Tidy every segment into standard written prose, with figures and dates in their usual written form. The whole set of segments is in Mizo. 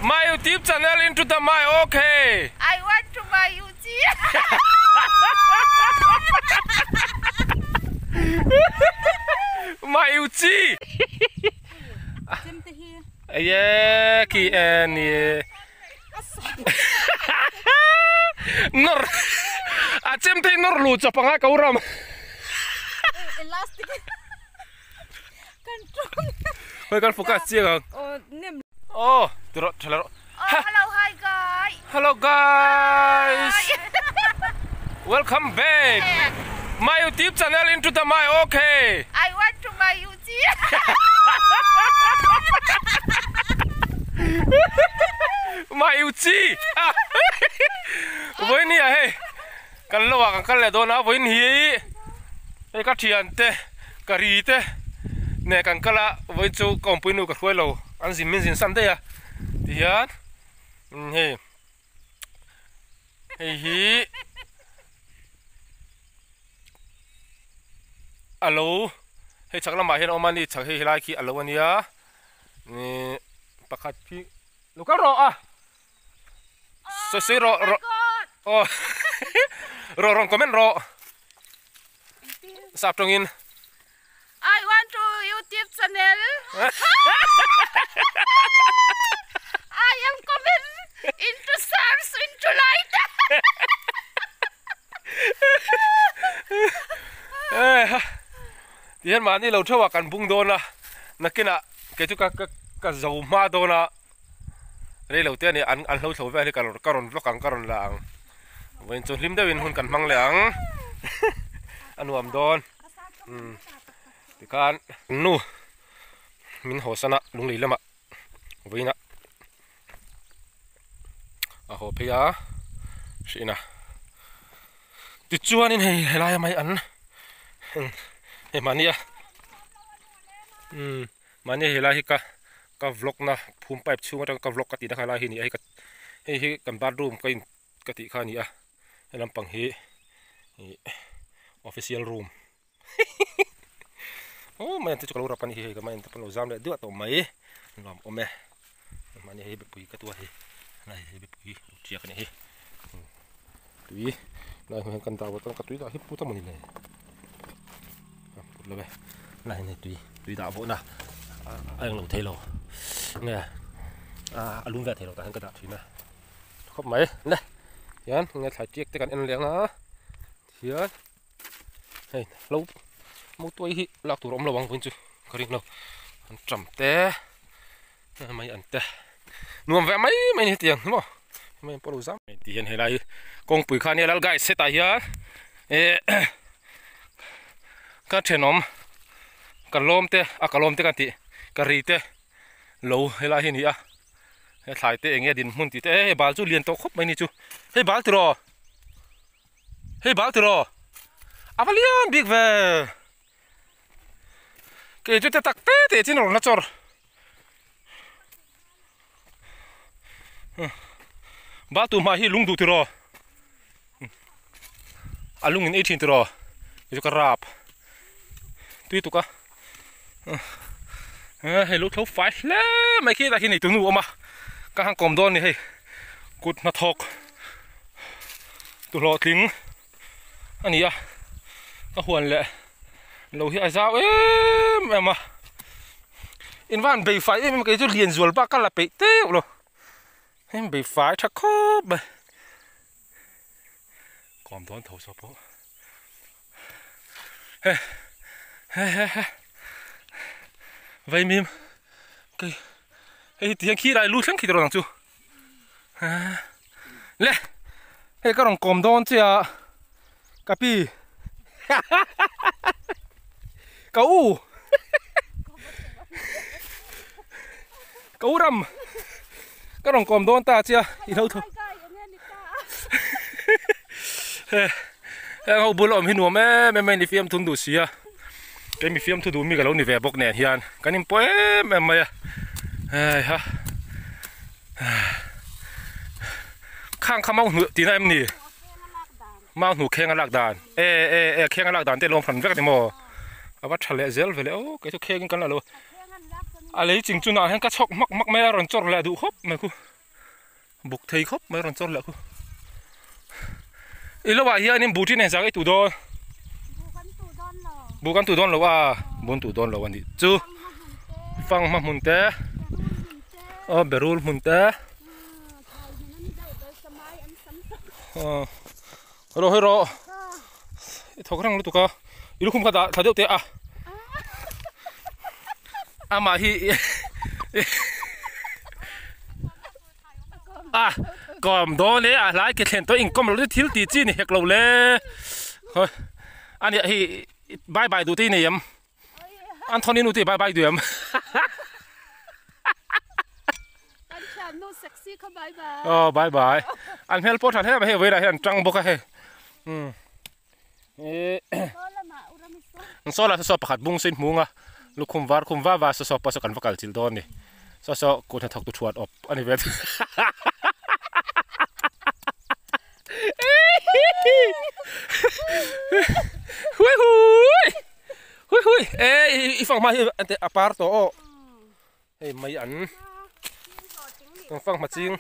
My YouTube channel into the my okay. I want to my YouTube. My YouTube. Ye ki en ye. Nor. A chem te nor lu chapanga ka uram. Elastic. Control. Hoi kan focus chiang ang. Oh, nem. Oh, tiro thala ro. Oh, hello, hi guys. Hello guys. Welcome back. My YouTube channel into the my okay. I want to my YouTube. My YouTube. Voi ni a hei. Kan lo ah kan kal leh dawn a vawiin hi hei ka thian te ka ri te neh kan kal a vawiin chu ka awmpui nu ka hruai lo an zin min zin san daih a tihian hei hei hi a lo hei chhak lamah hian a awm a ni chhak hei helai khi a lo a nia ihh pakhat khi lo kal rawh a. Sawi sawi rawh rawh aw rawh rawn comment rawh sap tawngin I want to YouTube channel I am comment into stars into light ti hian mahni lo theuh ah kan bung dawn a nakinah kei chu ka ka zo hma dawn a. Rei lo te a ni an an hlo thlo vel hi ka ka rawn vlog ang ka rawn la ang vawiin chu hlim deuhin hun kan hmang leh ang a nuam dawn umm tikhan nu min haw san a lunglei lamah vawiin ah a haw phei a hrihna tichuanin hei helai mai an hei mahni a umm. Mahni helai hi ka ka vlog na phum pipe chhung atanga ka vlog ka tih na kha lai hi a ni a hei ka hei hi kan bathroom ka in ka tih kha a ni a he lampang hi ih official room aw mai ang te chu ka lo rap a ni hi hei ka mai ang te pawh lo zam leh duah tawh mai nuam awm e mahni hei bepui ka tua hi helai hi bepui lo tiak a ni hi tui lai hmun hian kan dah vawt a ka tui dah hi put a mawni le put lo e lai hian hei tui tui dah vawhna a eng lo thei lo nge a lum ve thei lo tah hian ka dah thin a khawp mai le hian nge thlai tiak te kan en leh ang a hian hei lo motuai hi lak tur a awm lo ang vawiin chu ka ring lo an tam te mai an te nuam ve mai mai ni hetiang maw mai an pawh lo zam ti hian helai hi kawngpui kha ania lal guys hetah hian eh ka thenawm ka lawm te a ka lawm te ka tih ka ri te lo helai hi a ni a he thlai te eng nge dinhmun tih te hei bal chu lian tawh khawp mai ni chu hei bal tiraw hei bal tiraw a va lian bik ve. Kei chu te tak te te chin rawn la chawr. Ba tu hma hi lung duh tiraw. A lung in ei thin tiraw. Kei chu ka rap. Tui tuk a. Hei lu tho fai hle mai khi lah khi nei tunu awm a. Ka han kawm dawn ni hei. Kut hnathawk. Tu hlawhtling. a ni a ka huan leh lo hi a zau em em a in van bei fai em em kei chu lian zual bak ka la peih teuh lo heng bei fai tha khawp mai kawm dawn tho saw pawh he he he he vaimim kei hei hi tihian khi lai lu thleng khi ta rawn ang chu. Le hei ka rawn kawm dawn che a ka pi ka u ka u ram ka rawn kawm dawn ta che a i lo tho heng ho bul a awm hi nuam em em a ni fiam thun duh si a kei mi fiam thu duh mi ka lo ni ve bawk nen hian kan inpawh em em mai a heiha khang kha mau hnuh tihna em ni mau hnuh kheng a lak dan e e e kheng a lak dan te lawm hran vek a ni maw a va tha leh zel ve le aw kei chu kheng in kan la lo. A lei ching chunah hian ka chhawk hmak hmak mai a rawn chawr leh duh khawp mai khu buk thei khawp mai a rawn chawr leh khu i lo ah hianin buh ṭin engzah nge i tuh dawn buh kan tuh dawn lo a buh an tuh dawn lo a nih chu fanghma hmun te aw berul hmun te aw rawh hawi rawh i thawk reng lutuk a i lukhum kha dah thla deuh teh a amah hi a kawm dawn e a hlai ke thlen tawh inkawm lo chu thil tih chi ni hek lo le hawi a nia hei bye bye duh te i nei em Anthony nu te bye bye duh em Kan thiannu sexy kha bye bye. Oh bye bye. An hmel pawh tha hle mai hei vawilah hian an tang bawk a hei. Um. Eh. Saw lah saw pakhat bung saw in hmung a lukhum var khum va va saw saw pawh saw kan va kal chilh dawn ni. Saw saw kut hnathawk tu thuat awp a ni ve. Hui hui. Hui hui. Eh i fang hma hi a par tawh aw. Hei mai an ang fanghma ching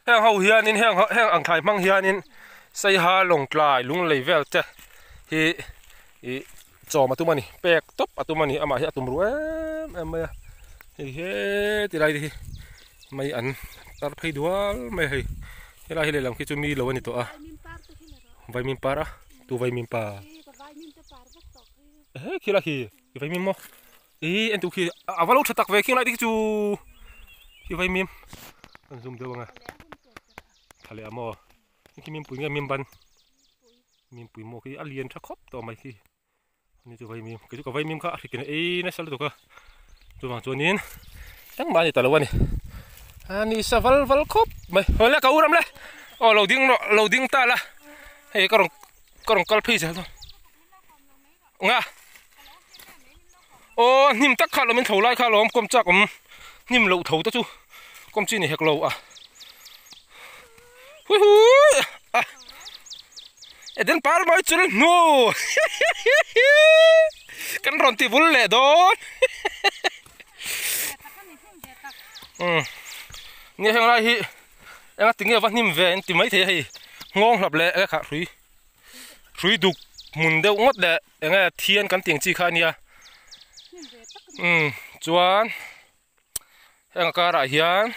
heng ho hianin heng heng ang thlai hmang hianin saiha lawngtlai lunglei vel te hi ih chawm a tum a ni pek tawp a tum a ni amah hi a tum ruh em em mai a hei he ti lai te hi mai an tar phei dual mai a hei helai hi lehlam khi chu mi lo a ni tawh a vaimim par a tu vaimim par he khilai khi vaimim maw. Ih en tu khi a va lo tha tak ve khing lai te khi chu khi vai mim an zoom deuh anga tha leh a maw khi mim pui nge mim ban mim pui maw khi a lian tha khawp tawh mai khi ani chu vai mim kei chu ka vai mim kha a hrikin a ei nasa lutuk a chuvang chuanin engmah a ni ta lo a ni a ni sa val val khawp mai haw le ka u ram le aw lo ding rawh lo ding ta la hei ka rawn ka rawn kal phei zel dawn. Nga aw hnim tak kha lawmin tho lai kha lawm kawm chak awm hnim loh tho te chu kawm chi ni hek lo a hui hui a eden par mai chul hnu kan rawn ti vul leh dawn um nia heng lai hi enga tinge va hnim ve an ti maithei a hei nghawng hlap leh enge khah hrui. Hrui duk hmun deuh ngawt leh eng nge thian kan tih ang chi kha a nia umm chuan heng a karah hian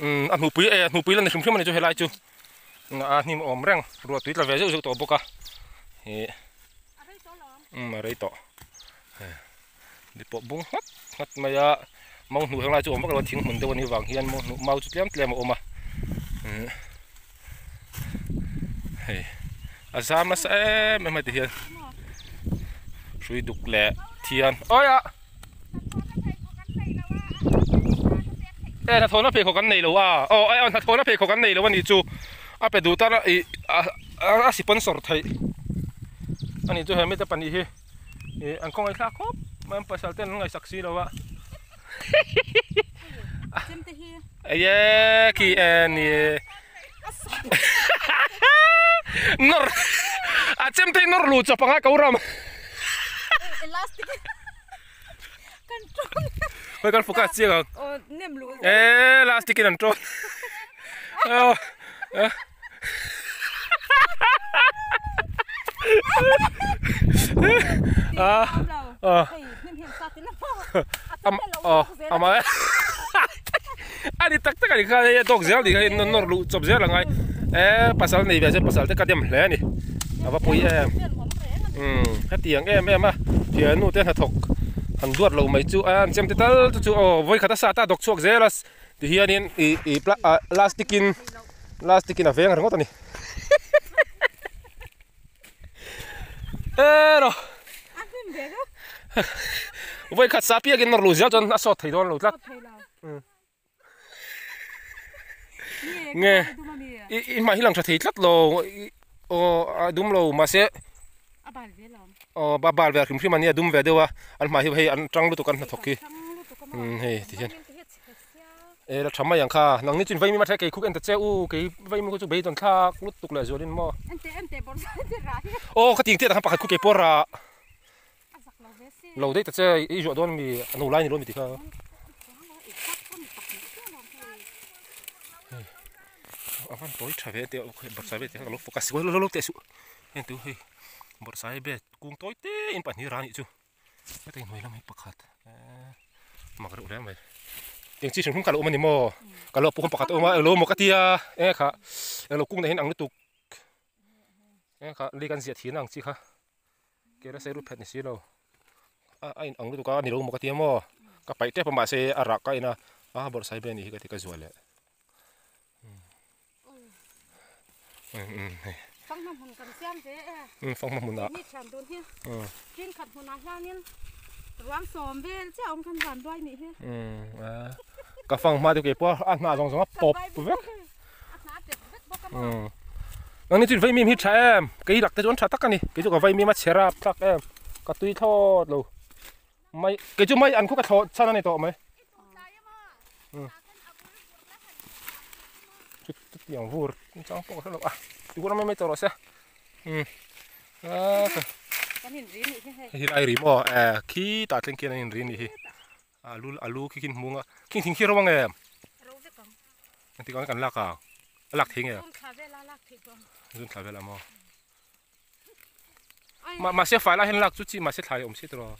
umm a hnuhpui eh a hnuhpui la ni hrim hrim a ni chu helai chu a hnim awm reng ruah tui tla ve zeuh zeuh tawh bawk a ih umm a rei tawh ni pawh bung nghat nghat mai a mau hnuh heng lai chu awm vak lo a thing hmun deuh a nih vang hian mau hnuh mau chu tlem tlem a awm a umm hei a zam nasa em em a ti hian hrui duk leh thian awi ah e hnathawhna pheikhawk an nei lo a aw e hnathawhna pheikhawk an nei lo a nih chu a pe duh tan a ih a sponsor theih a nih chu he mite pahnih hi. Ih an khawngaih thlak khawp mai an pasal ten an ngaihsak si lo a Eye khi e ni nawr a chemte hi nawr luh chawp anga ko ram Hoi kan focus chiang ang e elastic in an tawn A ni tak tak a ni kha hei a dawk zel a ni kha hei nawr luh chawp zel a ngai e pasal nei ve se pasal te ka dem hle a ni a va pui em umm hetiang em em a thiannu te hnathawk han duat lo mai chu a an chem te tal te chu aw vawikhat a sat a dawk chhuak zel a Tihianin ih ih plastic in plastic in a veng ringawt a ni. Ero. Voi khat sa piak in nawr lu zel chuan a sawt thei dawn lo tlat. Nge i i hmai hi lang tha thei tlat lo aw a dum lo mahse aw ba bal ve hrim hrim a nia dum ve deuh a an hmai hi hei an tang lutuk an hnathawk hi hei tihian. E la tha mai ang kha nang ni chuan vaimim a the kei khuk en ta che u kei vaimim khu chu beidawn thlak lut tuk leh zualin maw aw ka ting tiat ang khan pakhat khu kei pawh rah. Lo daih ta che i zuah dawn mi a no lai ni lo mi ti kha. A van tawi tha ve te bawrhsai ve te kha ka lo focus lo lo lo teh suh heng tu hei bawrhsai ve kung tawi te in pahnih ra nih chu heta in hnuai lam hi pakhat mak reuh hle mai eng chi hrim hrim kha lo awm a ni maw ka lo pawh pakhat a awm a eng lo maw ka tia eng kha eng lo kung nei hian ang lutuk eng kha lei kan ziah thin ang chi kha. Kela sei ru phet ni si lo a a in ang lutuk a ni lo maw ka ti a maw ka paih tep a mahse a rah ka in a a bawrhsai vel a nih hi ka ti ka zuah leh Fanghma hmun kan siam ve e fanghma hmun ah mi thian dun hi tin khat hmun ah hianin ruang sawm vel chiah awm khan van duai nih hi ka fanghma te kei pawh a hnah zawng zawng a pawp vek a hnah a pet vek bawk a maw Nangni chu vaimim hi tha em? Kei lak te chu an tha tak a ni. Kei chu ka vaimim a chhe rap thlak em? Ka tui thlawt lo. Mai kei chu mai an khu ka thlawh chhan a ni tawh mai. Chu chutiang vur chang pawh ka hre lo a. Ti hun a mai mai tawh rawh se. Kan inri nih hi hei. Hei hi lai ri maw? Eh khitah thleng khian an inri nih hi. Alu alu khi khi hmung a khing thing khi ro ang em? Ro vek ang. Engtik ang kan lak ang? A lak thei nge? Zun thla vel a lak theih tawh ang. Zun thla vel a maw? Ma mahse fai lai hian lak chu chi mahse thlai a awm si tawh.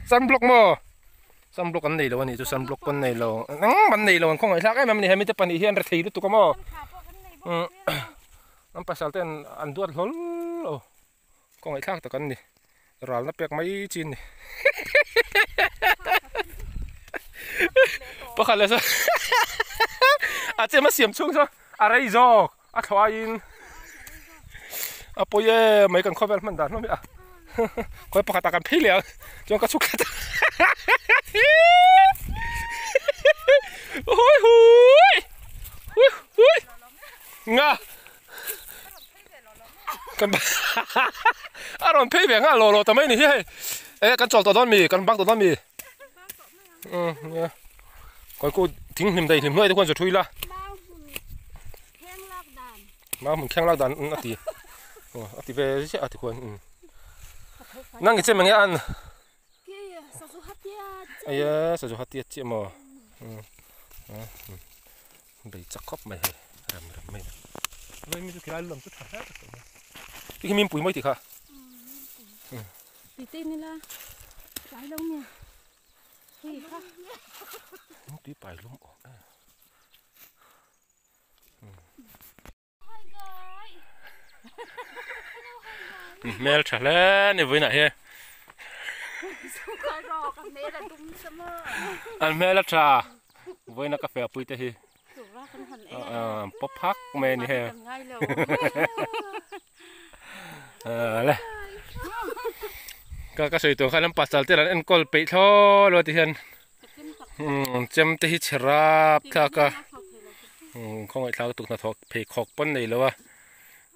Sunblock maw? Sunblock an nei lo a nih chu sunblock pawh an nei lo. Engmah an nei lo an khawngaih thlak em em a ni hemi te pahnih hian rethei lutuk a maw? An pasal te an duat hlawl lo kawngaihthlak tak an ni ralna pek mai chi an ni pakhat leh sawn a chem a siam chhung sawn a rei zawk a thlawh aiin a pawi em mai kan khawvel hman dan hlawm hi a khawi pakhat ah kan phei leh ang chuan ka chhuk thla ta hui hui hui hui. Nga kan a rawn phei ve nga lo lo ta mai ni hi hei e kan chawl tawh dawn mi kan bak tawh dawn mi um nia kawih ku thing hlim daih hlim hnuai te khuan zu thui la mau hmun kheng lak dan a ti a ti ve ziah a ti khuan um nang i chem enge an Aia sazu hatia chiah maw um Bei chak khawp mai hei rem rem mai Vai mi chu khilai lam chu tha hle tak mai Ti khi min pui mai ti kha Ti te ni la tlai lo nge hei kha Tui pai lum awm e Hmel tha hle ni vawiinah hian an hmel a tha vawiina ka feh pui te hi pawp phak mai a ni hei le ka ka sawi tur khan an pasal te an enkawl peih thlawt lo ti hian chem te hi chhe rap thlak a khawngaih thlak lutuk hnathawk pheikhawk pawn nei lo a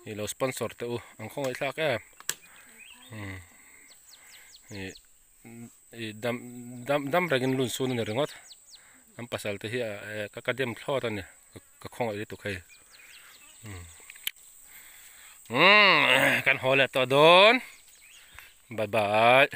ih lo sponsor teh u an khawngaih thlak em ih ih dam dam dam rengin lun sun a ni ringawt an pasal te hi ka ka dem thlawt a ni ka khawngaih lutuk hei umm kan haw leh tawh dawn bye bye.